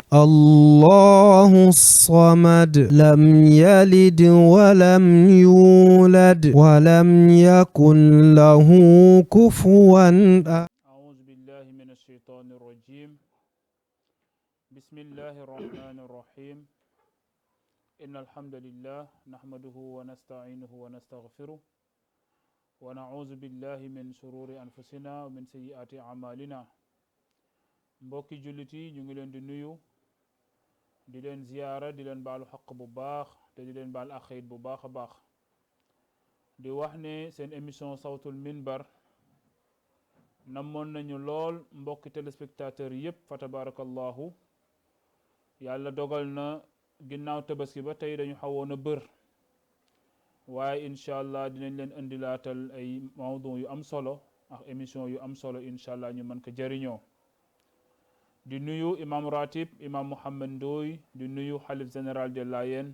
الله الصمد لم يلد ولم يولد ولم يكن له كفوا أعوذ بالله من الشيطان الرجيم بسم الله الرحمن الرحيم إن الحمد لله نحمده ونستعينه ونستغفره ونعوذ بالله من شرور أنفسنا ومن سيئات أعمالنا mbokki jullit yi ñu ngi leen di nuyu di leen ziyaara di leen baalu xaq bu baax te di leen baal axayit bu baax a baax di wax ne seen émission sawtul minbar namoon nañu lool mbokki téléspectateurs yépp fa tabarakallahu yàlla dogal na ginnaaw tabaski ba tey dañu xawoon a bër waaye incha allah dinañ leen indilaatal ay mawdu yu am solo ak émission yu am solo incha allah ñu mën ko jëriñoo di nuyu imam ratib imam Mouhamed Ndoye di nuyu xalif général de Layène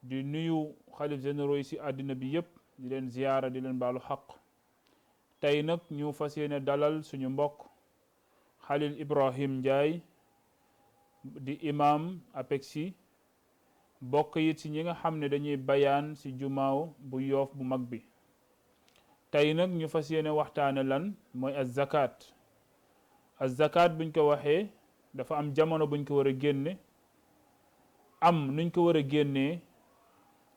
di nuyu xalif généraux yi si àddina bi yépp di leen ziyaara di leen baalu xaq tey nag ñu fas yéene dalal suñu mbokk Khalil Ibrahim Ndiaye di imam APEXI bokk it si ñi nga xam ne dañuy bayaan si jumaaw bu Yoof bu mag bi tey nag ñu fas yéene waxtaane lan mooy az-zakat az-zakat buñ ko waxee dafa am jamono buñ ko war a génne am nuñ ko war a génnee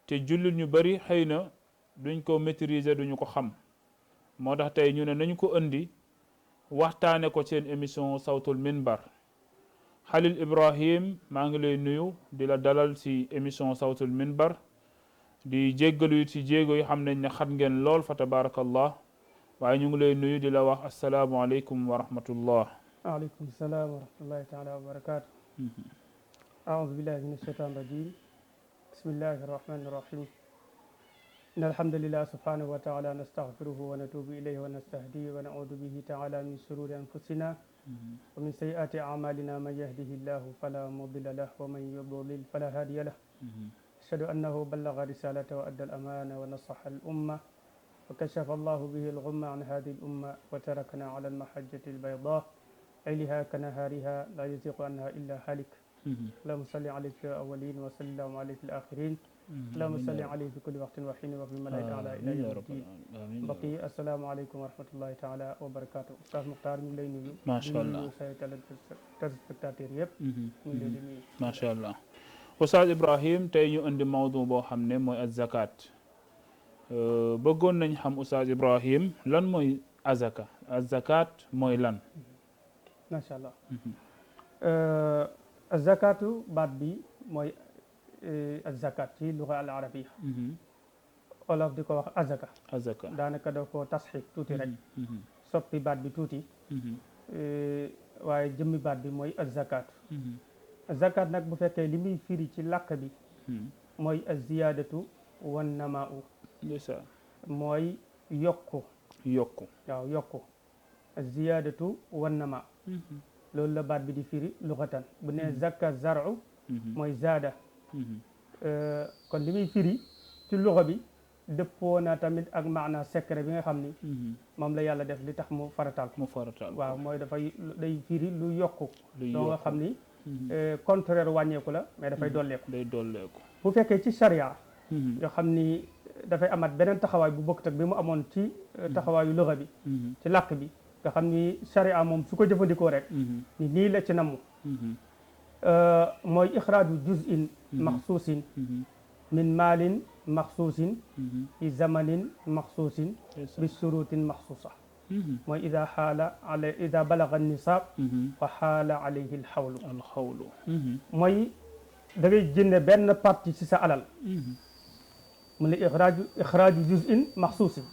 te jullit ñu bari xëy na duñ ko maîtriser duñu ko xam moo tax tey ñu ne nañu ko indi waxtaane ko seen émission sawtul minbar Khalil Ibrahim maa ngi lay nuyu di la dalal si émission sawtul minbar di jéggalu si jéego yi xam nañ ne xat ngeen lool fa tabarakallah waaye ñu ngi lay nuyu di la wax assalaamu aleykum wa rahmatullah waaleykum salaam wa rahmatullahi taala wa barakatuh aoudu billahi min ashaitan rajim bismillahi arrahmani irrahim إن الحمد لله سبحانه وتعالى نستغفره ونتوب إليه ونستهديه ونعوذ به تعالى من شرور أنفسنا ومن سيئات أعمالنا من يهده الله فلا مضل له ومن يضلل فلا هادي له أشهد أنه بلغ رسالته وأدى الأمانة ونصح الأمة وكشف الله به الغمة عن هذه الأمة وتركنا على المحجة البيضاء ليلها كنهارها لا يزيغ عنها إلا هالك اللهم صل عليه في الأولين وسلم عليه في الآخرين اللهم صل عليه في كل وقت وحين وفي الملائكة على إلى يوم الدين بقي السلام عليكم ورحمة الله تعالى وبركاته أستاذ مختار ñu lay nuyu ما شاء الله say téléspectateurs yëpp ñu lay nuyu ما شاء الله Oustaz Ibrahim tey ñu indi mawdu boo xam ne mooy az-zakat bëggoon nañ xam Oustaz Ibrahim lan mooy azaka az-zakat mooy lan macha allah az-zakatu baat bi mooy az-zakat ci luga al arabiya olof di ko wax azaka azaka daanaka daf ko tasxiif tuuti rek soppi baat bi tuuti waaye jëmmi baat bi mooy az-zakat az-zakat nag bu fekkee li muy firi ci làkk bi mooy az-ziyaadatu wan namaa'u mooy yokku waaw yokku az-ziyaadatu wan namaa loolu la baat bi di firi luxatan bu ne zakka zar'u mooy zaada kon li muy firi ci luxa bi dëppoo na tamit ak maana secret bi nga xam ni moom la yàlla def li tax mu farataal waaw mooy dafay day firi lu yokku doo nga xam ni contraire wàññeeku la mais dafay dolleeku bu fekkee ci charia yoo xam ni dafay amaat beneen taxawaay bu bokkut ak bi mu amoon ci taxawaayu luxa bi ci làkk bi nga xam ni charia moom su ko jëfandikoo rek ni nii la ci namm mooy ixraaju juz'in maxsuusin min maalin maxsuusin fi zamanin maxsuusin bi surutin maxsuusa mooy ida balaga nisaab wa xaala alayhi alxawlu mooy da ngay génne benn partie ci sa alal mu ne ixraaju juz'in maxsuusin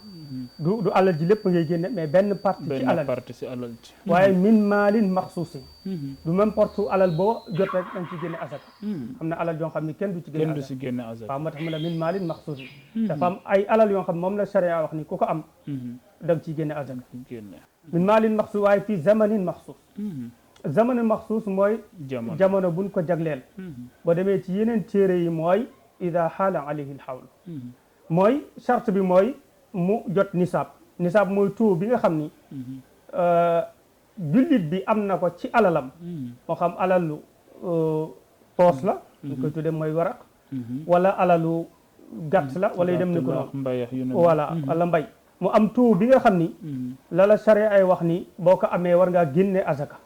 du alal ji lépp ngay génne mais benn partie ci alal ji waaye min maalin maxsuusin du n'importe alal boo jot rek dañ ci génne asaka am na alal yoo xam ne kenn du ci génne asaka waaw moo tax mu ne min maalin maxsuusin dafa am ay alal yoo xam moom la charia wax ni ku ko am da nga ciy génne asaka min maalin maxsuus waaye fii zamanin maxsuus zamanin maxsuus mooy jamono buñ ko jagleel boo demee ci yeneen téere yi mooy ida xaala alayhi alxawlu mooy charte bi mooy mu jot nisaab mooy taux bi nga xam ni jullit bi am na ko ci alalam moo xam alalu poos la ñu koy tuddee mooy waraq wala alalu gàtt la wala yu dem ni ko noonu voilà wala mbay mu am taux bi nga xam ni la charia ay wax ni boo ko amee war ngaa génne azaka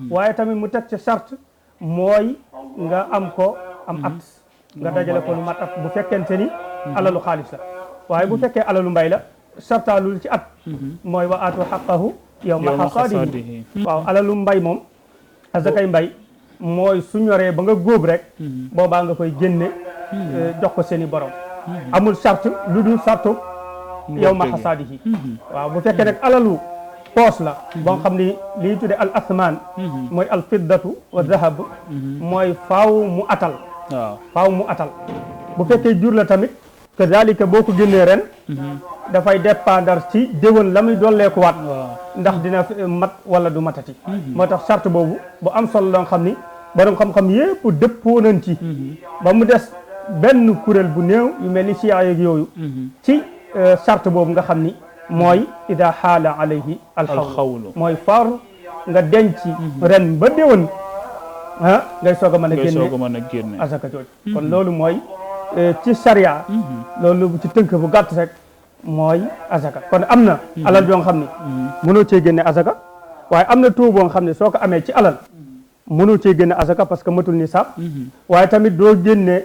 waaye tamit mu teg ca charte mooy nga am ko am at nga dajale ko lu mat at bu fekkente ni alalu xaalis la waaye bu fekkee alalu mbay la sartaalul ci at mooy wa aatu xaqahu yawma xasaadihi waaw alalu mbay moom azakay mbay mooy su ñoree ba nga góob rek boobaa nga koy génne jox ko seeni borom amul charte lu dul sartu yawma xasaadihi waaw bu fekkee rek alalu poos la boo xam ni liy tudde al asmaan mooy al fiddatu wa zahab mooy faaw mu atal faaw mu atal bu fekkee jur la tamit kazalika boo ko génnee ren dafay dépendre ci déwén la muy dolleeku waat ndax dina mat wala du matati moo tax charte boobu bu am solo loo xam ni borom xam-xam yépp dëppoo nañ ci ba mu des benn kuréel bu néew yu mel ni siyaa yeeg yooyu ci charte boobu nga xam ni mooy ida xaala alayhi alxawlu mooy faaru nga denc ren ba déwén ngay soog a mën a génne azaka jooju kon loolu mooy ci sharia loolu ci tënk bu gàtt rek mooy azaka kon am na alal yoo xam ne mënoo cee génne azaka waaye am na taux boo xam ne soo ko amee ci alal mënoo cee génne azaka parce que matul nisaab waaye tamit doo génne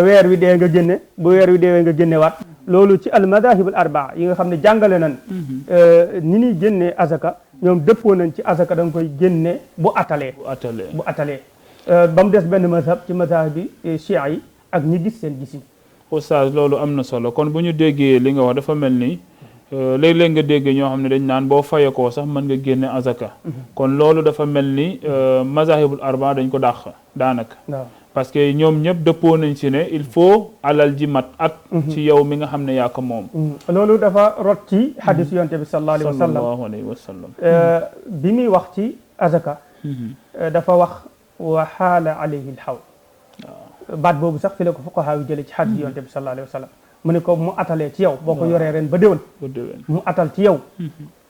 weer wi dee nga génne bu weer wi deewee nga génne waat loolu ci al madahib al arbaa yi nga xam ne jàngale nañ ni ñuy génnee azaka ñoom dëppoo nañ ci azaka da nga koy génne bu atalee ba mu des benn mazhab ci mazhab bi chia yi ak ñi gis seen gisin oustaz loolu am na solo kon bu ñu déggee li nga wax dafa mel ni léeg-léeg nga dégg ñoo xam ne dañ naan boo fayekoo sax mën nga génne azaka kon loolu dafa mel ni mazahibul arba dañ ko dàq daanaka parce que ñoom ñëpp dëppoo nañ si ne il faut alal ji mat at ci yow mi nga xam ne yaa ko moom loolu dafa rot ci hadis yonte bi sallallahu alayhi wa sallam bi muy wax ci azaka dafa wax wa xaala alayhi alxawl baat boobu sax fi la ko fuqahaa yu jële ci hadis yonte bi sallallahu alayhi wa sallam mu ne ko mu atalee ci yow boo ko yoree ren ba déwén mu atal ci yow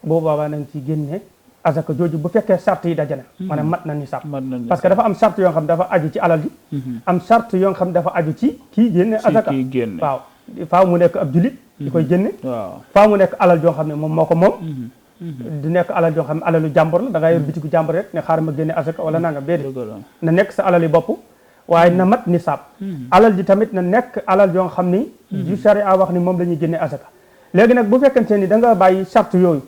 boobu boobaa na nga ciy génne azaka jooju bu fekkee charte yi dajana maanaam mat na nisaab parce que dafa am charte yoo xam dafa aju ci alal ji am charte yoo xam dafa aju ci kii génne azaka waaw faaw mu nekk ab julit di koy génne faaw mu nekk alal joo xam ne moom moo ko moom di nekk alal joo xam ne alalu jàmbur la da ngaa yor bitigu jàmbur rek ne xaaral ma génne azaka wala nangam déedéet na nekk sa alal yi bopp waaye na mat nisaab alal ji tamit na nekk alal joo xam ni ju sharia wax ni moom la ñuy génne azaka léegi nag bu fekkente ni da nga bàyyi charte yooyu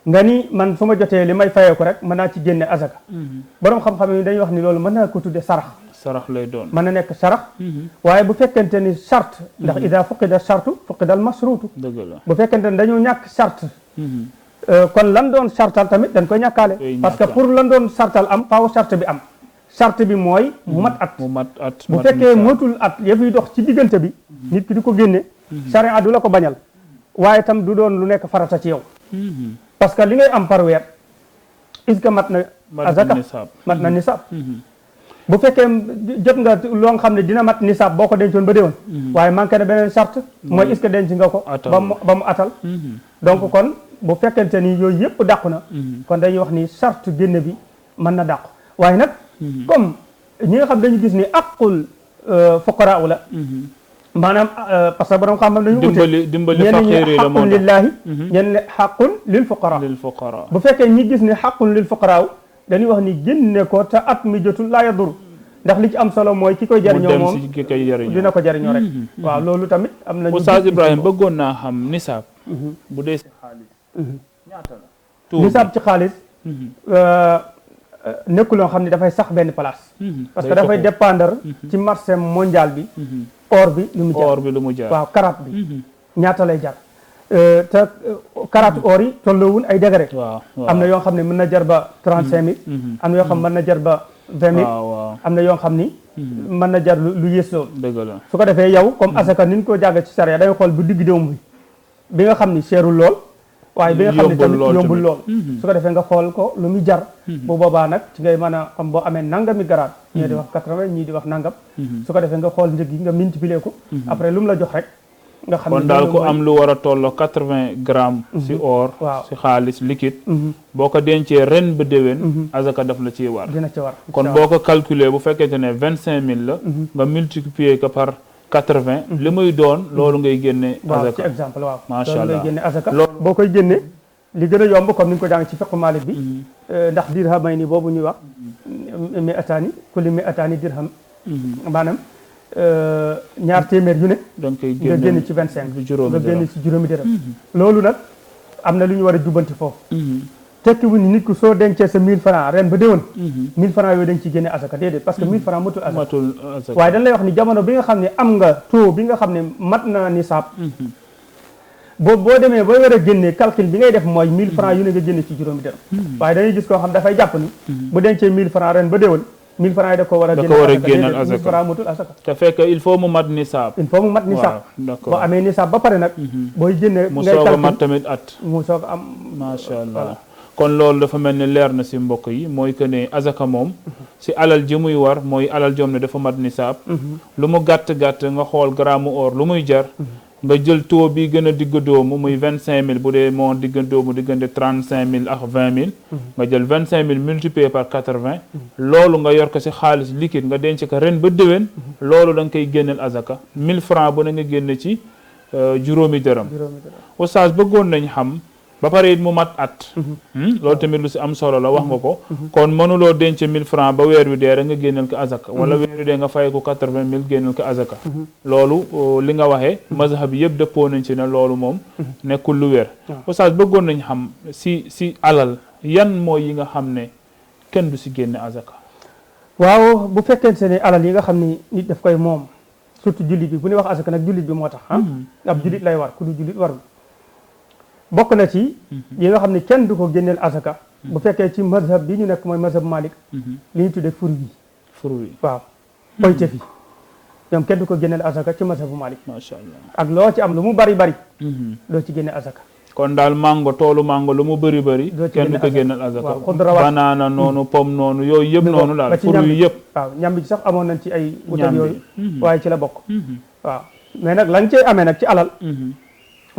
nga ni man fu ma jotee li may fayee ko rek mën naa ci génne azaka borom xam-xam yi dañuy wax ni loolu mën naa ko tudde sarax lay doon mën na nekk sarax waaye bu fekkente ni charte ndax ida fuqida chartu fuqida al masruutu bu fekkente ni dañoo ñàkk charte kon lan doon chartal tamit dañ koy ñàkkaale parce que pour lan doon chartal am faaw charte bi am charte bi mooy mu mat at bu fekkee motul at yëf yi dox ci diggante bi nit ki di ko génne charia du la ko bañal waaye tam du doon lu nekk farata ci yow parce que li ngay am par weer est-ce que mat na azaka mat na nisaab bu fekkee jot nga loo xam ne dina mat nisaab boo ko dencoon ba déwén waaye manqué na beneen charte mooy est-ce que denc nga ko ba mu atal donc kon bu fekkente ni yooyu yëpp dàqu na kon dañuy wax ni charte génne bi mën na dàqu waaye nag comme ñi nga xam dañu gis ni aqul fuqaraa la maanaam parce que borom xam-xam dañu ute dimbali faqiir la moo xaqun lillahi ñenn ne xaqun lil fuqara bu fekkee ñi gis ni xaqun lil fuqara dañuy wax ni génne ko te at mi jotul laa yadur ndax li ci am solo mooy ki koy jariñoo moom dina ko jariñoo rek waaw loolu tamit am na Oustaz Ibrahima bëggoon naa xam nisaab bu dee si xaalis ñaata la nisaab ci xaalis nekkuloo xam ne dafay sax benn place parce que dafay dépendre ci marché mondial bi or bi lu mu jar waaw karat bi ñaata lay jar te karatu or yi tolloowul ay degré am na yoo xam ne mën na jar ba 35 000 am na yoo xam mën na jar ba 20 000 am na yoo xam ni mën na jar lu yées loolu su ko defee yow comme asaka ni ñu ko jàgg ci sariya day xool bu digg dóomu bi nga xam ni seerul lool waaye bi nga xam ne tamit yombul lool su ko defee nga xool ko lu muy jar bu boobaa nag ci ngay mën a xam boo amee nangami garaat ñii di wax 80 ñii di wax nangam su ko defee nga xool njëg yi nga multiplier ko après lu mu la jox rek nga xam kon daal ko am lu war a tolloo 80 grammes si or si xaalis liquide boo ko dencee ren ba déwén azaka daf la ciy war dina ci war kon boo ko calculer bu fekkente ne 25000 la nga multiplier ko par 80 li muy doon loolu ngay génne azaka ci exemple waaw macha allah ngay génne azaka boo koy génne li gën a yomb comme ni nga ko jàng ci fiqhu Maalik bi ndax dirhamayni boobu ñuy wax mi ataani kulli mi ataani dirham maanaam ñaar téeméer yu ne nga génn ci 25 nga génn ci juróomi dërëm loolu nag am na lu ñu war a jubbanti foofu tekkiwu ni nit ku soo dencee sa 1000 francs ren ba déwén 1000 francs yooyu dañ ci génne asaka déedéet parce que 1000 francs matul asaka waaye dañ lay wax ni jamono bi nga xam ne am nga taux bi nga xam ne mat na nisaab boo demee booy war a génnee calcul bi ngay def mooy 1000 francs yu ne nga génne ci juróomi dërëm waaye dañuy gis koo xam dafay jàpp ni bu dencee 1000 francs ren ba déwén 1000 francs yi da ko war a génnal asaka 1000 francs matul asaka te fekk il faut mu mat nisaab boo amee nisaab ba pare nag booy génne mu soog a mat tamit at mu soog a am macha allah kon loolu dafa mel ni leer na si mbokk yi mooy que ne azaka moom si alal ji muy war mooy alal jom ne dafa mat nisaab lu mu gàtt-gàtt nga xool gramme or lu muy jar nga jël taux bi gën a digg doomu muy 25000 bu dee moo digg doomu diggante 35000 ak 20000 nga jël 25000 multiplié par 80 loolu nga yor ko si xaalis liquide nga denc ko ren ba déwén loolu da nga koy génneel azaka 1000 francs bu ne nga génne ci juróomi dërëm oustaz bëggoon nañ xam ba pare it mu mat at loolu tamit lu si am solo la wax nga ko kon mënuloo denc 1000 francs ba weer wi dee rek nga génneel ko azaka wala weer wi dee nga fay ko 80000 génneel ko azaka loolu li nga waxee mazhab yëpp dëppoo nañ ci ne loolu moom nekkul lu wér oustaz bëggoon nañ xam si alal yan mooy yi nga xam ne kenn du si génne azaka waaw bu fekkente ne alal yi nga xam ni nit daf koy moom surtout jullit bi bu ñuy wax azaka nag jullit bi moo tax ab jullit lay war ku du jullit warul bokk na ci yi nga xam ne kenn du ko génneel azaka bu fekkee ci mazhab bi ñu nekk mooy mazhab Malik li ñu tuddee fur yi waaw poytef yi ñoom kenn du ko génneel azaka ci mazhabu Malik macha allah ak loo ci am lu mu bari doo ci génne azaka kon daal mango toolu mango lu mu bëri kenn du ko génneel azaka banaana noonu pomme noonu yooyu yëpp noonu daal fur yi yëpp waaw ñambi sax amoon nañ ci ay wutal yooyu waaye ci la bokk waaw mais nag lañ cey amee nag ci alal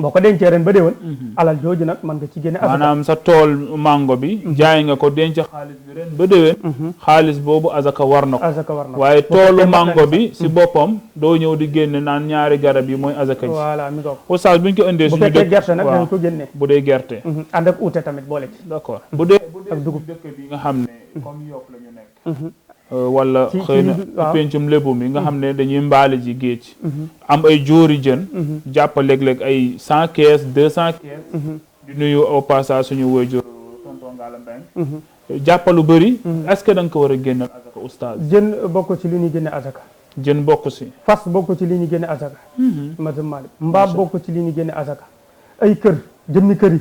boo ko dencee ren ba déwén alal jooju nag mën nga ci génne azaka maanaam sa tool mango bi jaay nga ko denc xaalis bi ren ba déwén xaalis boobu azaka war na ko waaye toolu mango bi si boppam doo ñëw di génne naan ñaari garab yi mooy azaka ji voilà mi ngoog oustaz bu ñu ko indee suñu dëkk gerte nag dañ ko génne bu dee gerte ànd ak uute tamit boole ci d'accord bu dee ak dugub dëkk bi nga xam ne comme Yoff la ñu nekk wala xëy na pencum lébu mi nga xam ne dañuy mbaali ji géej am ay jóori jën jàpp léeg-léeg ay 100 kees 200 kees di nuyu au passage suñu wayjur tonton Ngala Mbeng jàppalu bëri est-ce que da nga ko war a génnal azaka oustaz jën bokk ci li ñuy génne azaka jën bokk si fas bokk ci li ñuy génne azaka mazhab Malik mbaam bokk ci li ñuy génne azaka ay kër jëmmi kër yi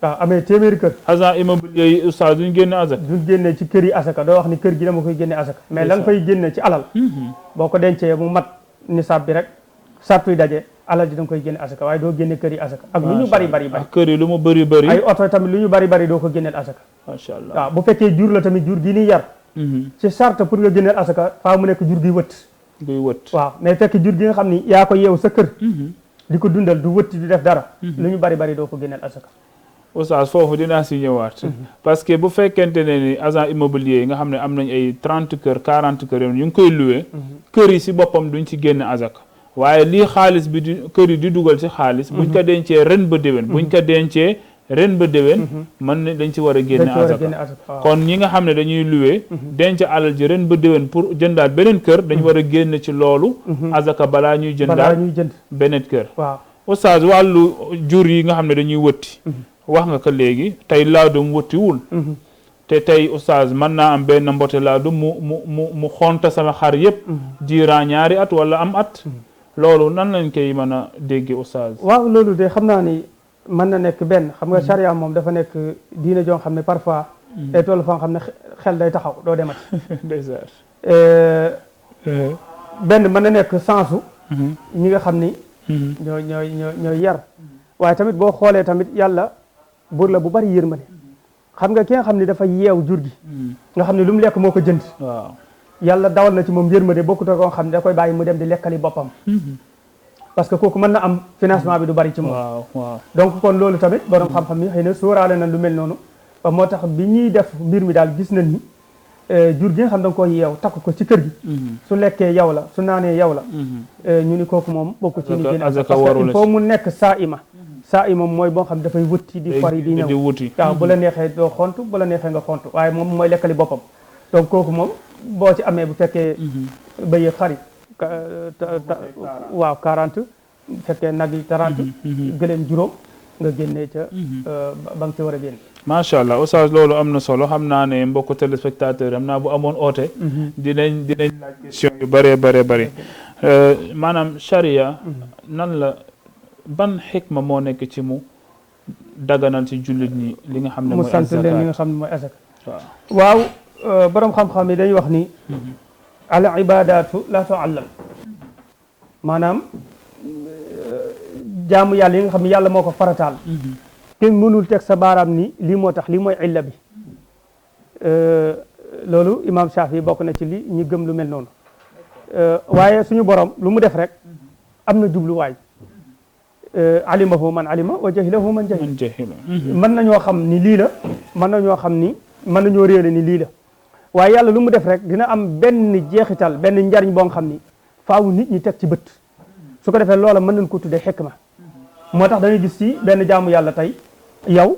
waaw amee téeméeri kër agent immobilier yi oustaz duñ génne azaka duñ génne ci kër yi azaka doo wax ni kër gi dama koy génne azaka mais la nga fay génne ci alal boo ko dencee mu mat nisaab bi rek sartuy daje alal ji da nga koy génne azaka waaye doo génne kër yi azaka ak lu ñu bari kër yi lu mu bëri ay oto tamit lu ñu bari doo ko génneel azaka macha allah waaw bu fekkee jur la tamit jur gi ni yar ci charte pour nga génneel azaka faa mu nekk jur gi wët waaw mais fekk jur gi nga xam ni yaa ko yeew sa kër di ko dundal du wëtti di def dara lu ñu bari doo ko génneel azaka oustaz foofu dinaa si ñëwaat parce que bu fekkente ne ni agent immobilier yi nga xam ne am nañ ay 30 kër 40 kër yoon ñu ngi koy loué kër yi si boppam duñ ci génne azaka waaye lii xaalis bi di kër yi di dugal ci xaalis buñ ko dencee ren ba déwén buñ ko dencee ren ba déwén mën na dañ ci war a génne azaka kon ñi nga xam ne dañuy loué denc alal ji ren ba déwén pour jëndaat beneen kër dañ war a génne ci loolu azaka balaa ñuy jëndaat beneen kër oustaz wàllu jur yi nga xam ne dañuy wëtti wax nga ko léegi tey laadum wëttiwul te tey oustaz mën naa am benn mbote laadum mu xonta sama xar yëpp diiraa ñaari at wala am at loolu nan lañ koy mën a dégge oustaz waaw loolu de xam naa ni mën na nekk benn xam nga charia moom dafa nekk diine joo xam ne parfois day toll fa nga xam ne xel day taxaw doo demat ndeysaan benn mën na nekk sensu ñi nga xam ni ñooy yar waaye tamit boo xoolee tamit yàlla buur la bu bari yërmande xam nga ki nga xam ne dafa yeew jur gi nga xam ne lu mu lekk moo ko jënd waaw yàlla dawal na ci moom yërmande bokkut ak koo xam ne da koy bàyyi mu dem di lekkali boppam parce que kooku mën na am financement bi du bari ci moom waaw donc kon loolu tamit borom xam-xam yi xëy na sóoraale na lu mel noonu ba moo tax bi ñuy def mbir mi daal gis nañ ni jur gi nga xam da nga koy yeew takk ko ci kër gi su lekkee yow la su naanee yow la ñu ni kooku moom bokku ci ni parce que il faut mu nekk saa ima mooy boo xam dafay wutti di fari di ñëw waaw bu la neexee doo xont bu la neexee nga xont waaye moom mooy lekkali boppam donc kooku moom boo ci amee bu fekkee bëyi xari waaw 40 bu fekkee nag yi 30 gëléem juróom nga génnee ca ba nga ca war a génn macha allah oustaz loolu am na solo xam naa ne mbokku téléspectateur am naa bu amoon oote dinañ laaj question yu bëree bëri maanaam charia nan la ban xikma moo nekk ci mu daganal ci jullit ñi li nga xam ne mooy mu sant leen li nga xam ne mooy azaka waaw borom xam-xam yi dañuy wax ni al ibadatu la tuallam maanaam jaamu yàlla yi nga xam ne yàlla moo ko farataal kenn mënul teg sa baaraam ni lii moo tax lii mooy illa bi loolu imam Shafi bokk na ci li ñu gëm lu mel noonu waaye suñu borom lu mu def rek am na jubluwaay alimahu man alima wa jahilahu man jahila mën nañoo xam ni lii la mën nañoo xam ni mën nañoo réere ni lii la waaye yàlla lu mu def rek dina am benn jeexital benn njariñ boo xam ni faaw nit ñi teg ci bët su ko defee loola mën nañ ko tuddee xikma moo tax dañuy gis ci benn jaamu yàlla tey yow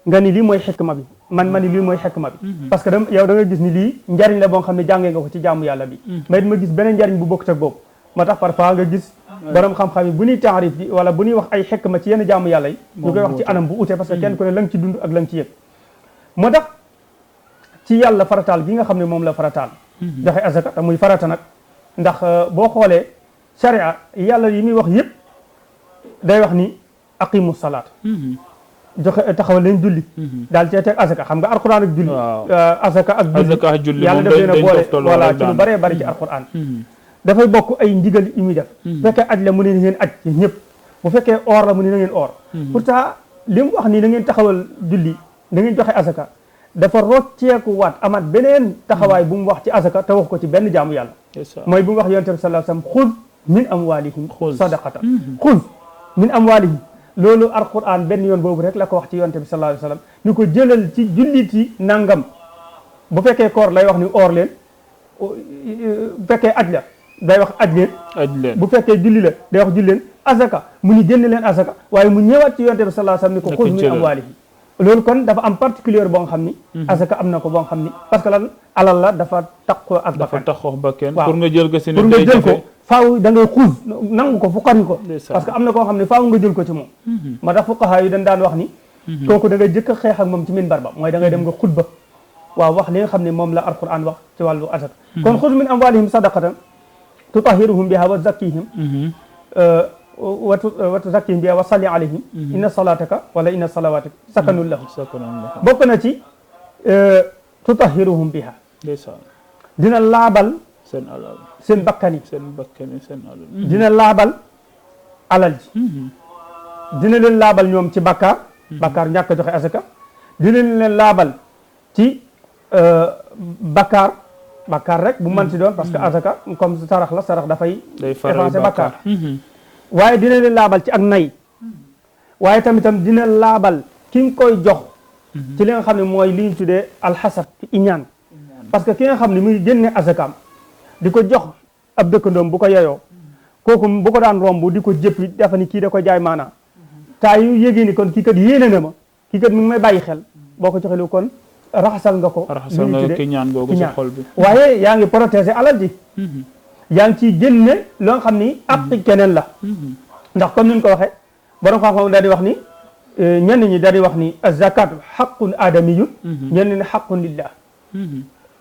nga ni lii mooy xikma bi man ma ni lii mooy xikma bi parce que yow da nga gis ni lii njariñ la boo xam ne jàngee nga ko ci jaamu yàlla bi mais dama gis beneen njariñ bu bokk teg boobu moo tax parfois nga gis borom xam-xam yi bu ñuy taarif bi wala bu ñuy wax ay xikma ci yenn jaamu yàlla yi ñu koy wax ci anam bu ute parce que kenn ku ne la nga ci dund ak la nga ci yëg moo tax ci yàlla farataal gi nga xam ne moom la farataal joxe azaka te muy farata nag ndax boo xoolee sharia yàlla yi muy wax yëpp day wax ni aqimu salaat joxe taxawal leen julli daal cee teg azaka xam nga alquran ak julli azaka ak julli yàlla daf leen a boole voilà ci lu bëree bëri ci alquran dafay bokk ay ndigal yu muy def bu fekkee aj la mu ne na ngeen aj ñëpp bu fekkee or la mu ne na ngeen or pourtant li mu wax nii na ngeen taxawal julli na ngeen joxe azaka dafa rocceeku waat amaat beneen taxawaay bu mu wax ci azaka te wax ko ci benn jaamu yàlla mooy bu mu wax yonent bi sallallahu alayhi wasallam xud min amwalihim sadaqatan xud min amwalihim loolu alquran benn yoon boobu rek la ko wax ci yonent bi sallallahu alayhi wasallam ni ko jëlal ci jullit yi nangam bu fekkee koor lay wax ni or leen bu fekkee aj la day wax aj leen bu fekkee julli la day wax julli leen azaka mu ni génn leen azaka waaye mu ñëwaat ci yonent bi sallallahu alayhi wasallam ni ko xud min amwalihim loolu kon dafa am particulier boo xam ni azaka am na ko boo xam ni parce que lan alal la dafa taqoo ak bakkan pour nga jël ko si pour nga jël ko faaw da ngay xuus nangu ko fuqari ko parce que am na koo xam ne faaw nga jël ko ci moom moo tax fuqaha yi dañ daan wax ni kooku da ngay jëkk a xeex ak moom ci minbar ba mooy da ngay dem nga xutba waaw wax li nga xam ne moom la alquran wax ci wàllu azaka kon xuz min amwalihim sadaqatan tutahhiruhum biha wa zakkihim wa tuzakkihim biha wa salli alayhim inna salataka wala inna salawataka sakanun lahum bokk na ci tutahhiruhum biha dina laabal seen bakkan yi dina laabal alal ji dina leen laabal ñoom ci bakkaar ñàkk a joxe asaka dina leen laabal ci bakkaar rek bu mën si doon parce que asaka comme sarax la sarax dafay effacer bakkaar waaye dina leen laabal ci ak nay waaye tamitam dina laabal ki nga koy jox ci li nga xam ne mooy li ñu tuddee alxasad ci iñaan parce que ki nga xam ne muy génne asakaam di ko jox ab dëkkandoom bu ko yeyoo kooku bu ko daan romb di ko jëppi dafa ni kii da ko jaay maanaam taa yu yégée ni kon kii kat yéene na ma kii kat mi ngi may bàyyi xel boo ko joxelu kon raxasal nga ko raxasal nga ki ñaan googu ci xol bi waaye yaa ngi protéger alal ji yaa ngi ciy génne loo xam ni aqi keneen la ndax comme ni ñu ko waxee borom xam-xam daal di wax ni ñenn ñi daal di wax ni az-zakatu haqqun adamiyun ñenn ñi haqqun lillah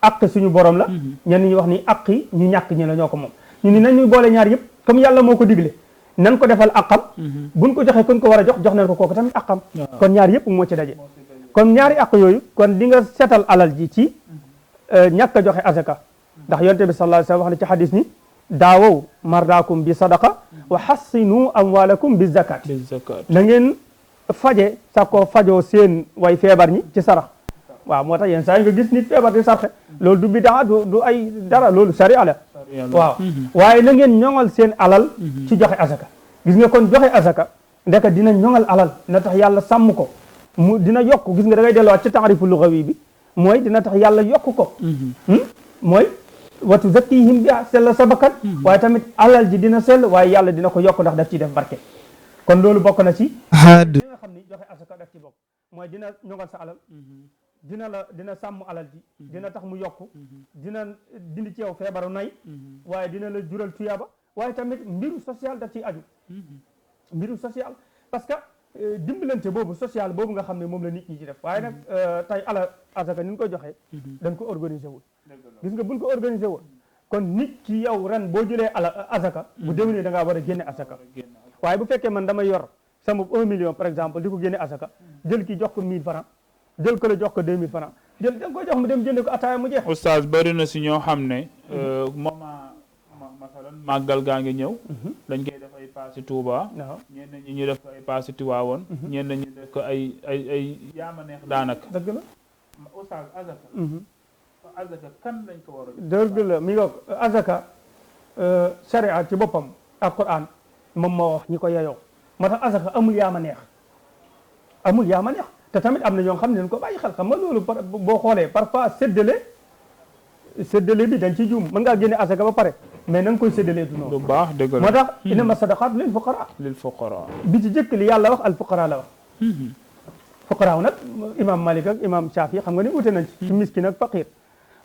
aq suñu borom la ñenn ñi wax ni aqi ñu ñàkk ñi la ñoo ko moom ñu ni nañu boole ñaar yëpp comme yàlla moo ko digle nan ko defal aqam buñ ko joxee kon ko war a jox nañ ko kooku tamit aqam kon ñaar yëpp moo ci daje kon ñaari aq yooyu kon di nga seetal alal ji ci ñàkk a joxe azaka ndax yonte bi sallallahu alayhi wasallam wax na ci hadis ni daawow mardaakum bi sadaqa wa hassinu amwalakum bi zakat na ngeen faje sa ko fajoo seen way feebar ñi ci sarax waaw moo tax yenn saa yi nga gis nit feebar di sarxe loolu du bidaa du ay dara loolu sariya la waaw waaye na ngeen ñoŋal seen alal ci joxe azaka gis nga kon joxe azaka ndeka dina ñoŋal alal dina tax yàlla sàmm ko mu dina yokk gis nga da ngay delluwaat ci taarifu lugawi bi mooy dina tax yàlla yokk ko mooy watu zakkihim bi sell sa bakkan waaye tamit alal ji dina sell waaye yàlla dina ko yokk ndax daf ciy def barke kon loolu bokk na ci li nga xam ni joxe azaka daf ci bokk mooy dina ñoŋal sa alal dina sàmm alal ji dina tax mu yokk dina dindi ci yow feebaru nay waaye dina la jural tuyaaba waaye tamit mbiru social daf ciy aju mbiru social parce que dimbalante boobu social boobu nga xam ne moom la nit ñi ci def waaye nag tey ala azaka ni ñu ko joxee dañ ko organiser wul gis nga buñ ko organiser woon kon nit ki yow ren boo jëlee ala azaka bu déwénee da ngaa war a génne azaka waaye bu fekkee man damay yor sama 1 million par exemple di ko génne azaka jël ki jox ko 1000 francs jël ko la jox ko 2000 francs jël da nga koy jox mu dem jënde ko ataaya mu jeex. oustaz bëri na si ñoo xam ne masalan màggal gaa ngi ñëw dañ koy def ay paasi Touba ñenn ñi ñu def ko ay paasi Tiwaawoon ñenn ñi def ko ay yaama neex daanaka dëgg la oustaz azaka azaka kan lañ ko war a dëgg la mi ngoog azaka sharia ci boppam ak Quran moom moo wax ñi ko yeyoo moo tax azaka amul yaama neex te tamit am na ñoo xam ne dañ ko bàyyi xel xam nga loolu boo xoolee parfois séddale bi dañ ci juum mën ngaa génne azaka ba pare mais na nga koy séddalee du noonu du baax dëgg la moo tax innama sadaqaatu lil fuqara bi ci jëkk li yàlla wax al fuqara la wax fuqara nag imam Malik ak imam Shafi xam nga ni ute nañ ci miskin ak faqir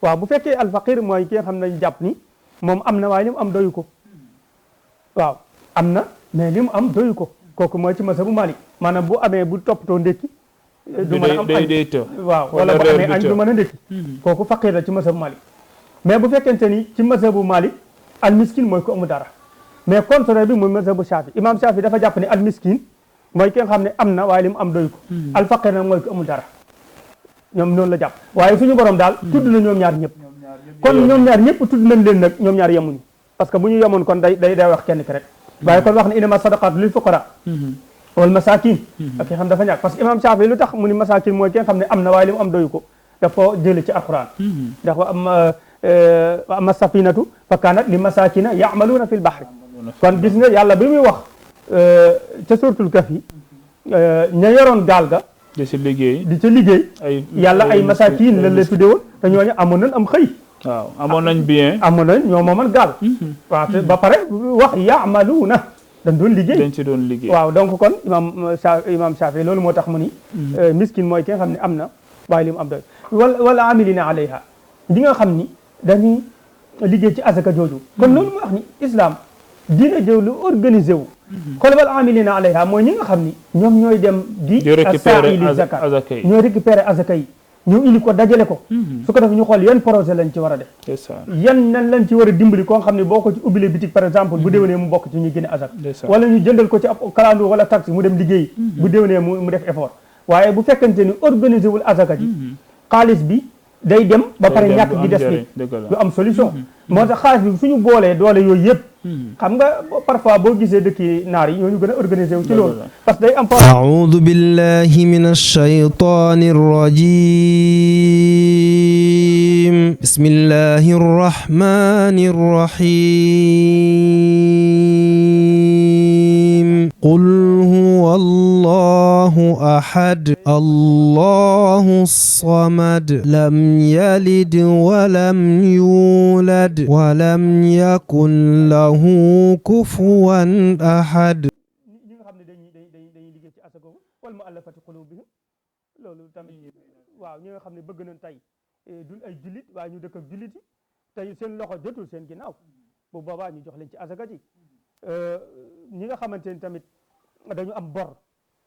waaw bu fekkee al faqir mooy ki nga xam ne jàpp ni moom am na waaye li mu am doyu ko waaw am na mais li mu am doyu ko kooku mooy ci mazhabu Malik maanaam bu amee bu toppatoo ndékki du mën a am añ waaw wala bu amee añ du mën a ndékki kooku faqir la ci mazhabu Malik mais bu fekkente ni ci mazhabu Malik al miskin mooy ko amu dara mais contraire bi mooy mazhabu Shafi imam Shafi dafa jàpp ne al miskin mooy ki nga xam ne am na waaye li mu am doy ko al faqir nag mooy ko amul dara ñoom noonu la jàpp waaye suñu borom daal tudd na ñoom ñaar ñëpp kon ñoom ñaar ñëpp tudd nañ leen nag ñoom ñaar yemuñu parce que bu ñu yemoon kon day wax kenn ki rek waaye kon wax ne innama sadaqatu lil fuqara wal masakin ak ki xam dafa ñàkk parce que imam Shafi lu tax mu ni masakin mooy ki nga xam ne am na waaye li mu am doyu ko daf ko jële ci alquran ndax wa amma safinatu fa kanat li masakina ya'maluna fil bahri kon gis nga yàlla bi muy wax ca suratul kahfi ña yoroon gaal ga di ci liggéey yàlla ay masakin lan la tudde woon te ñooñu amoon nañ am xëy waaw amoon nañ bien amoon nañ ñoo mooman gaal waaw te ba pare wax ya'maluna dañ doon liggéey waaw donc kon imam Shafi loolu moo tax mu ni miskin mooy ki nga xam ne am na waaye li mu am doy wala amilina alayha ñi nga xam ni dañuy liggéey ci azaka jooju kon loolu mu wax ni islam diina jëw lu organisé wu xool wal amilina alayha mooy ñi nga xam ni ñoom ñooy dem di saa'ili zakat ñooy récupérer azaka yi ñu indi ko dajale ko su ko def ñu xool yan projet lañ ci war a def yan nan lañ ci war a dimbali koo xam ne boo ko ci ubbile bitik par exemple bu déwénee mu bokk ci ñu génne azaka wala ñu jëndal ko ci ab kalandoo wala taxi mu dem liggéey bu déwénee mu def effort waaye bu fekkente ni organisé wul azaka ji xaalis bi day dem ba pare ñàkk gi des ni du am solution moo tax xaalis bi suñu boolee doole yooyu yëpp xam nga parfois boo gisee dëkki naar yi ñooñu gën a organisé wu ci loolu parce que day am a'uudu billahi minash shaytaanir rajiim bismillahir rahmanir rahiim qul huwallahu ahad allahu samad lam yalid walam yulad walam yakun lahu kufuwan ahad ñi nga xam ne dañuy liggéey ci asaka wal mu'allafati qulubihim loolu tamit waaw ñi nga xam ne bëgg nañ tey duñ ay jullit waaye ñu dëkk ak jullit yi tey seen loxo jotul seen ginnaaw bu boobaa ñu jox leen ci asaka ji ñi nga xamante ni tamit dañu am bor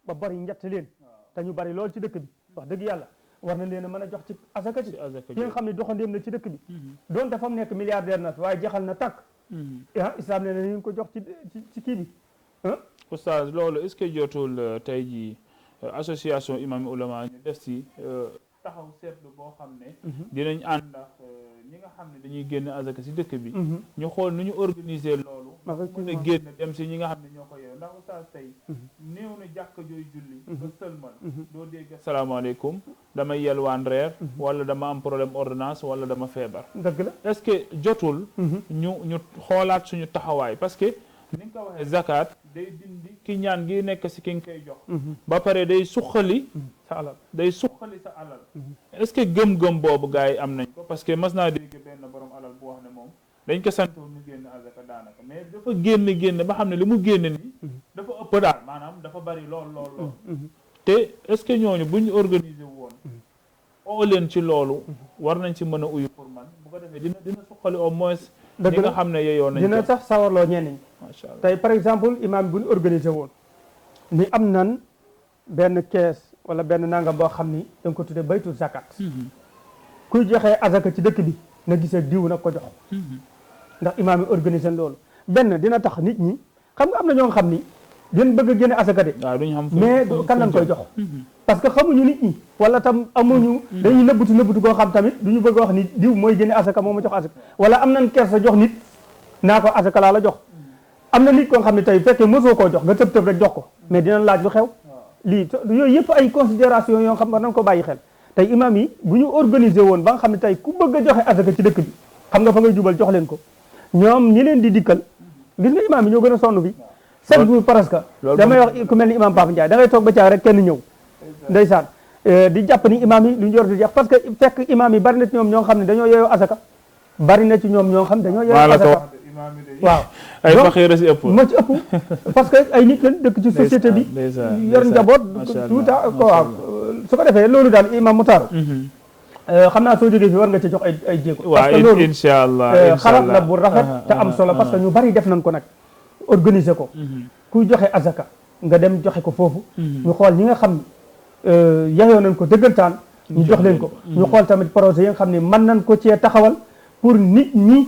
ba bor yi njett leen te ñu bari lool ci dëkk bi wax dëgg yàlla war na leen a mën a jox ci asaka ci ki nga xam ne doxandéem na ci dëkk bi doon dafa nekk milliardaire na waaye jeexal na tàkk islam ne na ñu ko jox ci kii bi oustaz loolu est-ce que jotul tey jii association imam ulama ñu def ci taxaw seetlu boo xam ne dinañ ànd ak ñi nga xam ne dañuy génn azaka si dëkk bi ñu xool nu ñu organiser loolu mën a génn dem si ñi nga xam ne ñoo ko yow ndax oustaz tey néew na jàkk jooy julli ba sëlmal doo dégg asalaamaaleykum dama yelwaan reer wala dama am problème ordonnance wala dama feebar dëgg la est-ce que jotul ñu xoolaat suñu taxawaay parce que ni nga ko waxee zakat day dindi ki ñaan gi nekk si ki nga koy jox ba pare day suqali sa alal sa alal est-ce que gëm-gëm boobu gars yi am nañ ko parce que mas naa dégg benn borom alal bu wax ne moom dañ ko santoon mu génn azaka daanaka mais dafa génn ba xam ne li mu génn nii dafa ëpp daal maanaam dafa bari lool te est-ce que ñooñu bu ñu organiser woon oo leen ci loolu war nañ ci mën a uyu pour man bu ko defee dina suqali au moins ñi nga xam ne yeyoo nañ dina sax sawarloo ñenn ñi macha allah tey par exemple imam bu ñu organisé woon ni am nan benn kees wala benn nangam boo xam ni da nga ko tuddee baytu zakat kuy joxee azaka ci dëkk bi na gisee diw nag ko jox ndax imam yi organisé loolu benn dina tax nit ñi xam nga am na ñoo nga xam ni dinañ bëgg a génne azaka de mais kan lañ koy jox parce que xamuñu nit ñi wala tam amuñu dañuy nëbbutu koo xam tamit duñu bëgg a wax ni diw mooy génne azaka moo ma jox azaka wala am nañ kersa jox nit naa ko azaka laa la jox am na nit koo xam ne tey fekkee mosoo koo jox nga tëb rek jox ko mais dinañ laaj lu xew lii yooyu yëpp ay considération yoo xam war nañ ko bàyyi xel tey imam yi bu ñu organiser woon ba nga xam ne tey ku bëgg a joxe azaka ci dëkk bi xam nga fa ngay jubal jox leen ko ñoom ñi leen di dikkal gis nga imam yi ñoo gën a sonn bi chaque jour presque damay wax ku mel ni imam Papa Ndiaye da ngay toog ba caag rek kenn ñëw ndeysaan di jàpp ni imam yi lu ñu yor di jeex parce que fekk imam yi bari na ci ñoom ñoo xam ne dañoo yeeyoo azaka bari na ci ñoom ñoo xam ne dañoo yeeyoo azaka waaw ay faxiir si ëpp moo ci ëpp parce que ay nit lañ dëkk ci société bi yor njaboot tout à ko waaw su ko defee loolu daal imam Moutar xam naa soo jógee fi war nga ci jox ay jéego parce que loolu incha allah xalaat la bu rafet te am solo parce que ñu bari def nañ ko nag organiser ko kuy joxe azaka nga dem joxe ko foofu ñu xool ñi nga xam ne yayoo nañ ko dëggantaan ñu jox leen ko ñu xool tamit projet yi nga xam ne mën nañ ko cee taxawal pour nit ñi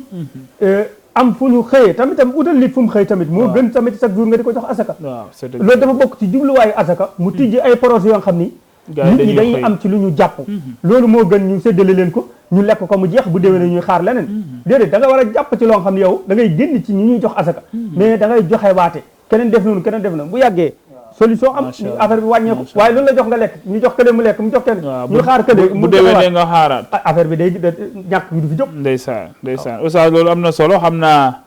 am fu ñu xëyee tamit utal nit fu mu xëy tamit moo gën tamit chaque jour nga di ko jox azaka loolu dafa bokk ci jubluwaayu azaka mu tijji ay projet yoo xam ni nit ñi dañuy am ci lu ñu jàpp loolu moo gën ñu séddale leen ko ñu lekk ko mu jeex bu déwénee ñuy xaar leneen déedéet da nga war a jàpp ci loo xam ne yow da ngay génn ci ñi ñuy jox azaka mais da ngay joxe waate keneen def noonu bu yàggee solution am affaire bi wàññeeku waaye loolu la jox nga lekk ñu jox kële mu lekk mu jox kenn ñu xaar kële bu déwénee nga xaaraat affaire bi day ñàkk yu du fi jóg ndeysaan oustaz loolu am na solo xam naa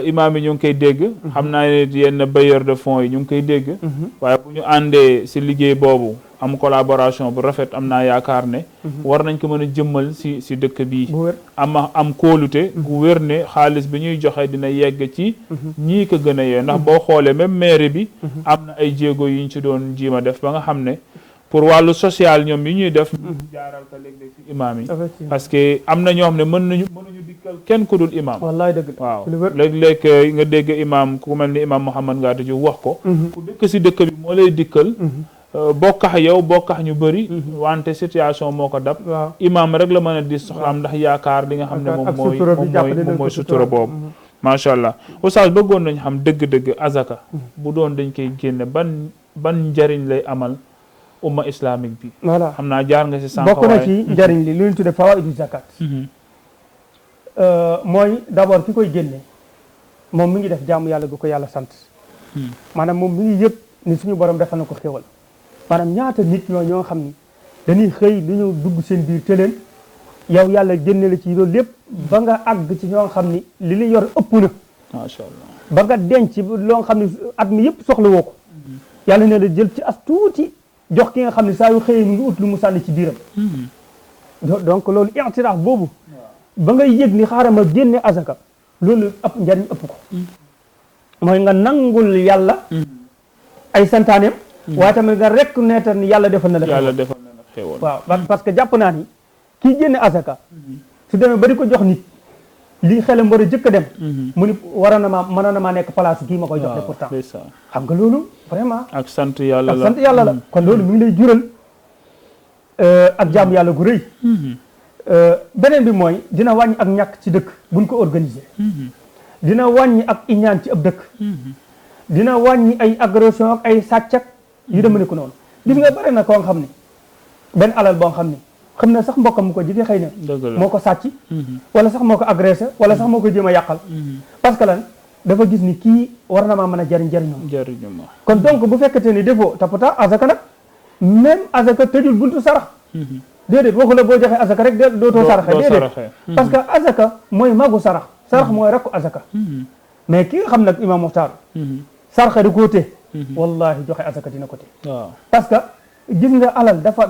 imaam yi ñu ngi koy dégg xam naa ne yenn bailleurs de fonds yi ñu ngi koy dégg waaye bu ñu àndee si liggéey boobu am collaboration bu rafet am naa yaakaar ne war nañ ko mën a jëmmal si dëkk bii am kóolute gu wér ne xaalis bi ñuy joxe dina yegg ci ñii ko gën a yee ndax boo xoolee même maire bi am na ay jéego yu ñu ci doon jiima def ba nga xam ne pour wàllu social ñoom yi ñuy def jaaral ko léeg-léeg ci imaam yi parce que am na ñoo xam ne mënuñu dikkal kenn ku dul imaam wallaay dëgg waaw léeg-léeg nga dégg imaam ku mel ni imaam Mouhamed Ngata Diouf wax ko ku dëkk si dëkk bi moo lay dikkal bokkax yow bokkax ñu bëri wante situation moo ko dab imaam rek la mën a di soxlaam ndax yaakaar li nga xam ne moom mooy sutura boobu macha allah oustaz bëggoon nañ xam dëgg-dëgg azaka bu doon dañ koy génne ban njariñ lay amal umma islamique bi voilà xam naa jaar nga si sànq bokk na ci njariñ li lu ñu tudde fawaidu zakat mooy d'abord ki koy génne moom mi ngi def jaamu yàlla gu ko yàlla sant maanaam moom mi ngi yëg ni suñu borom defal na ko xéwal maanaam ñaata nit ñoo xam ni dañuy xëy lu ñu dugg seen biir te leen yow yàlla génne la ci loolu lépp ba nga àgg ci ñoo xam ni li li yor ëpp na macha allah ba nga denc loo xam ni at mi yëpp soxla woo ko yàlla ne la jël ci as tuuti jox ki nga xam ne saa yu xëyee mu ngi ut lu mu sànni ci biiram donc loolu i'tiraaf boobu ba ngay yëg ni xaaral ma génne azaka loolu ëpp njariñ ëpp ko mooy nga nangul yàlla ay santaaneem waaye tamit nga rek neetal ni yàlla defal na la xéwal waaw parce que jàpp naa ni kii génne azaka su demee ba di ko jox nit lii xelam war a jëkk a dem mu ni mënoon na maa nekk place kii ma koy jox de pourtant xam nga loolu vraiment ak sant yàlla la kon loolu mi ngi lay jural ak jaamu yàlla gu rëy beneen bi mooy dina wàññi ak ñàkk ci dëkk buñ ko organiser dina wàññi ak iñaan ci ab dëkk dina wàññi ay agression ak ay sàccak yu dem ni ko noonu gis nga bari na koo xam ne benn alal boo xam ne xam ne sax mbokkam mu ko jige xëy na moo ko sàcc wala sax moo ko agressé wala sax moo ko jéem a yàqal parce que lan dafa gis ni kii war na maa mën a jariñoo kon donc bu fekkete ni defoo te pourtant azaka nag même azaka tëjul buntu sarax déedéet waxu la boo joxee azaka rek dootoo saraxe déedéet parce que azaka mooy magu sarax mooy rakku azaka mais ki nga xam nag imam Muxtaar sarxe da koo té wallahi joxe asaka dina ko té parce que gis nga alal dafa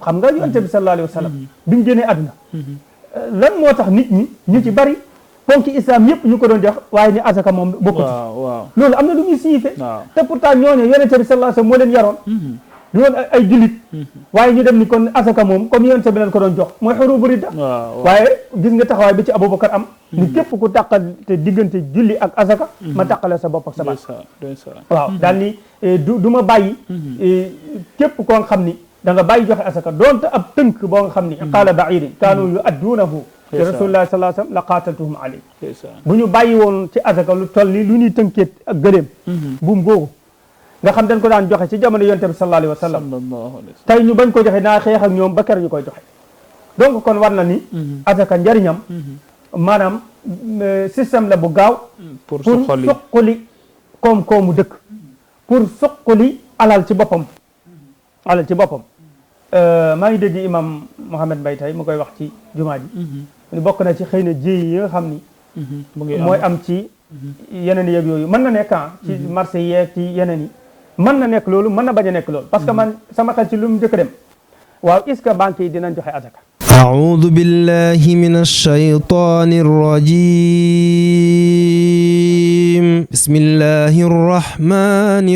xam nga yonent bi sallallahu alayhi wa sallam bi mu génnee àdduna lan moo tax nit ñi ñu ci bari ponki islam yëpp ñu ko doon jox waaye ni asaka moom bokku ci loolu am na lu muy signifié te pourtant ñooñu yonent bi sallallahu alayhi wa sallam moo leen yaroon ñu woon ay jullit waaye ñu dem ni kon asaka moom comme yonent bi leen ko doon jox mooy xurubu ridda waaye gis nga taxawaay bi ci Abubakar am ni képp ku tàqal te diggante julli ak asaka ma tàqale sa bopp ak sa baat waaw daal ni du ma bàyyi képp koo xam ni da nga bàyyi joxe asaka doonte ab tënk boo nga xam ni qaala ba'irin kaanu yu'adduunahu te rasulullah sallallahu alayhi wasallam la qaataltuhum alayhi bu ñu bàyyi woon ci asaka lu toll ni lu ñuy tënkeet ak gëléem buum googu nga xam dañ ko daan joxe ci jamono yonent bi sallallahu alayhi wasallam tey ñu bañ ko joxe naa xeex ak ñoom ba kër ñu koy joxe donc kon war na ni asaka njariñam maanaam système la bu gaaw pour suqali koom-koomu dëkk pour suqali alal ci boppam maa ngi dégg imam Mohamed Mbaye tey mu koy wax ci jumaa ji ni bokk na ci xëy na jéey yi nga xam ni mooy am ci yeneen yeeg yooyu mën na nekk ci marché yeeg ci yeneen yi mën na nekk loolu mën na bañ a nekk loolu parce que man sama xel ci lu mu njëkk dem waaw est-ce que banque yi dinañ joxe azaka أعوذ بالله من الشيطان الرجيم بسم الله الرحمن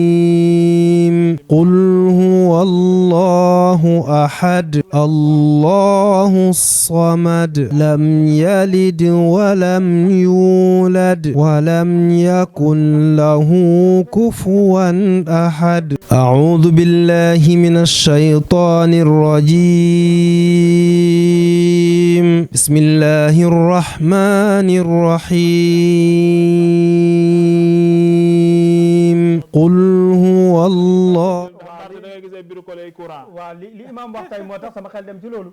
الرحيم قل هو الله أحد الله الصمد لم يلد ولم يولد ولم يكن له كفوا أحد أعوذ بالله من الشيطان الرجيم بسم الله الرحمن الرحيم قل هو الله waaw li imam wax tey moo tax sama xel dem ci loolu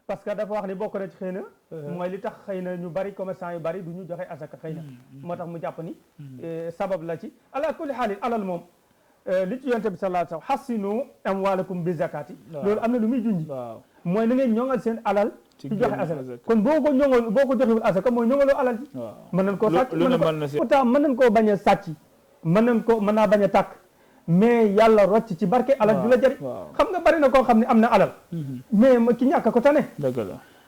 parce que dafa wax ni bokk na ci xëy na mooy li tax xëy na ñu bari commerçant yu bari du ñu joxe asaka xëy na moo tax mu jàpp ni sabab la ci ala kulli xaalin alal moom li ci yonent bi sallallahu alayhi wa sallam hassinu amwaalakum bi zakati loolu am na lu muy junj mooy na ngeen ñoŋal seen alal ci joxe asaka kon boo ko joxewul asaka mooy ñoŋaloo alal ci mën nañ koo sàcc pourtant mën nañ koo bañ a sàcc mën naa bañ a tàkk mais yàlla rocc ci barke alal du la jëriñ xam nga bari na koo xam ne am na alal mais ki ñàkk ko tane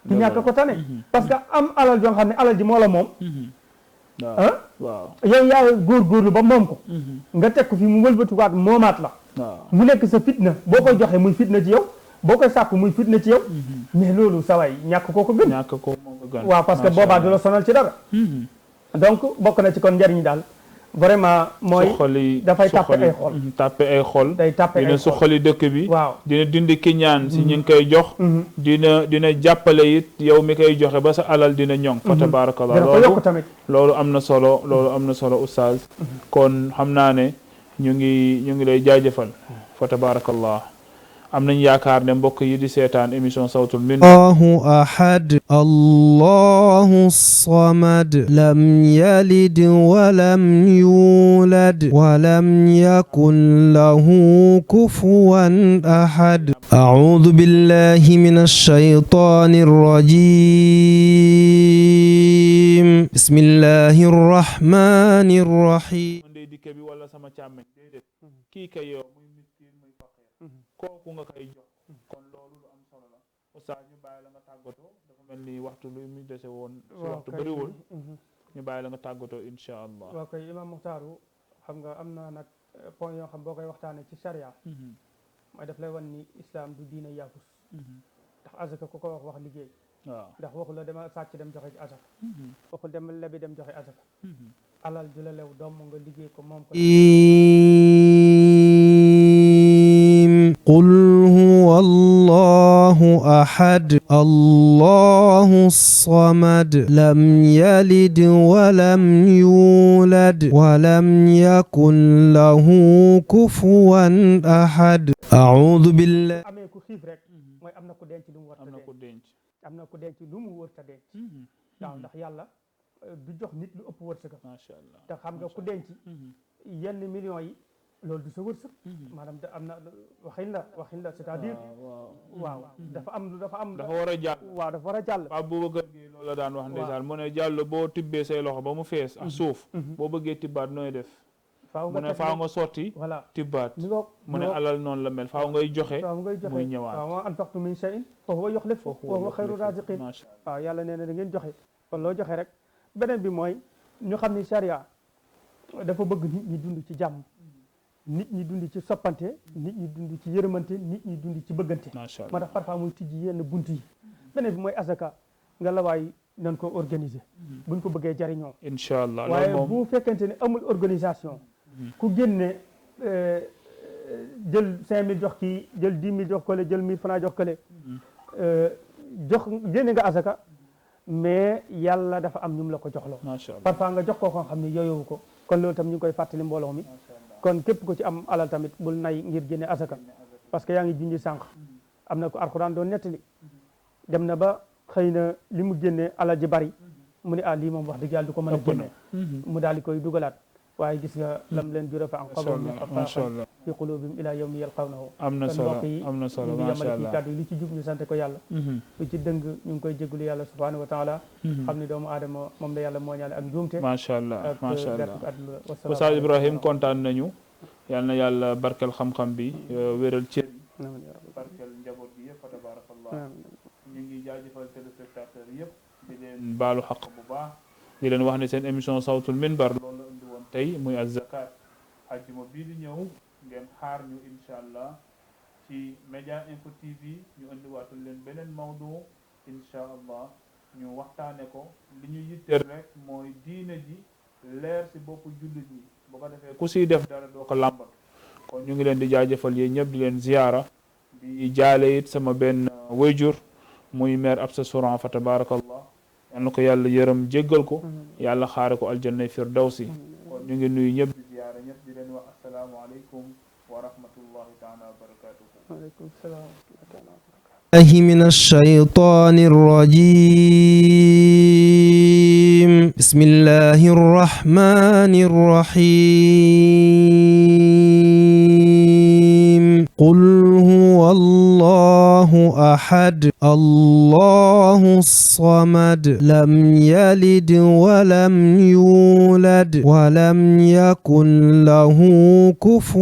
ki ñàkk ko tane parce que am alal joo xam ne alal ji moo la moom yow yaa góorgóorlu ba moom ko nga teg ko fi mu wëlbatuwaat moomaat la mu nekk sa fitna boo koy joxe muy fitna ci yow boo koy sàkk muy fitna ci yow mais loolu sa waay ñàkk koo ko gën waaw parce que boobaa du la sonal ci dara donc bokk na ci kon njariñ daal vraiment mooy dafay tàppe ay xol day tàppe ay xol dina suqali dëkk bi waaw dina dindi kiñaan si ñu ngi koy jox dina jàppale it yow mi koy joxe ba sa alal dina ñoŋ fa tabarakallah loolu am na solo oustaz kon xam naa ne ñu ngi lay jaajëfal fa tabarakallah am nañ yaakaar ne mbokk yi di seetaan émission Sawtul Minna Allahu ahad Allahu samad lam yalid walam yulad walam yakun lahu kufuwan ahad a'udhu billahi minash shaytanir rajim bismillahir rahmanir rahim dikke bi wala sama càmmeñ déedéet kii kay yow kooku nga koy jox kon loolu lu am solo la oustaz ñu bàyyi la nga tàggatoo dafa mel ni waxtu lu mu dese woon si waxtu bëriwul ñu bàyyi la nga tàggatoo insha allah waaw kay imam Muxtaaru xam nga am na nag point yoo xam boo koy waxtaane ci sharia mooy daf lay wan ni islam du diina yaafus ndax azaka ku ko wax liggéey waaw ndax waxu la dama sàcc dem joxe ci azaka waxul dem lebi dem joxe azaka alal ju la lew doom nga liggéey ko moom ko قل هو الله أحد الله الصمد لم يلد ولم يولد ولم يكن له كفوا أحد أعوذ بالله amee ku xiif rek mooy am na ku denc lu mu war a denc am na ku denc lu mu war a denc waaw ndax yàlla du jox nit lu ëpp wërsëg macha allah te xam nga ku denc yenn millions yi loolu du sa wërsëg maanaam da am na waxin la c'est-à-dire waaw dafa am dafa war a jàll waaw dafa war a jàll Pape Boubacar Gueye loolu la daan wax ndeysaan mu ne jàll boo tibbee say loxo ba mu fees ak suuf boo bëggee tibbaat nooy def mu ne faaw nga sotti voilà tibbaat mi mu ne alal noonu la mel faaw ngay joxe muy ñëwaat waaw ma anfaqtum min shay'in fa huwa yukhlifuhu wa huwa khayru raziqin waaw yàlla nee na da ngeen joxe kon loo joxe rek beneen bi mooy ñu xam ni charia dafa bëgg nit ñi dund ci jàmm nit ñi dund ci soppante nit ñi dund ci yërëmante nit ñi dund ci bëggante moo tax parfois muy tijji yenn bunt yi beneen bi mooy asaka nga la waay nañ ko organiser buñ ko bëggee jariñoo incha allah waaye bu fekkente ne amul organisation ku génne jël 5000 jox kii jël 10 000 jox kële jël 1000 francs jox kële jox génne nga asaka mais yàlla dafa am ñum la ko joxloo parfois nga jox ko xam ne yooyowu ko kon loolu tam ñu ngi koy fàttali mbooloo mi kon képp ku ci am alal tamit bul nay ngir génne asaka parce que yaa ngi junji sànq am na ko alxuraan doon nettali dem na ba xëy na li mu génne alal ji bari mu ne lii moom wax dëgg yàlla du ko mën a génne mu daal di koy dugalaat waaye gis nga lam leen jura fa an qabl fi qulubihim ila yawmi yalqawnahu am na solo macha allah kàddu li ci jub ñu sante ko yàlla lu ci dëng ñu ngi koy jégalu yàlla subhanahu wa taala xam ne doomu aadama moom la yàlla moo ñaale ak njuumte macha allah macha allah Oustaz Ibrahim kontaan nañu yal na yàlla barkel xam-xam bi wéral cër barkel njaboot bi yëpp fa tabarakallah ñu ngi jaajëfal téléspectateur yëpp di leen baalu xaq bu baax di leen wax ne seen émission sawtul minbar loolu la indi woon tey muy az-zakat ajjuma bii di ñëw ngeen xaar ñu incha allah ci Média Info TV ñu indiwaatul leen beneen mawdu incha allah ñu waxtaane ko li ñu yitteel rek mooy diine ji leer si boppu jullit yi bu ko defee ku siy def dara doo ko làmbatu kon ñu ngi leen di jaajëfal yéen ñëpp di leen ziyaara di jaale it sama benn wayjur muy maire Absa Souran fa tabarakallah yal na ko yàlla yërëm jéggal ko yàlla xaare ko aljannay firdawsi kon ñu ngi nuyu ñëpp di ziyaara ñëpp di leen wax assalaamu aleykum wa rahmatullahi taala wa barakatuhu waaleykum salaam wa rahmatullahi من الشيطان الرجيم بسم الله الرحمن الرحيم قل هو الله أحد الله الصمد لم يلد ولم يولد ولم يكن له كفوا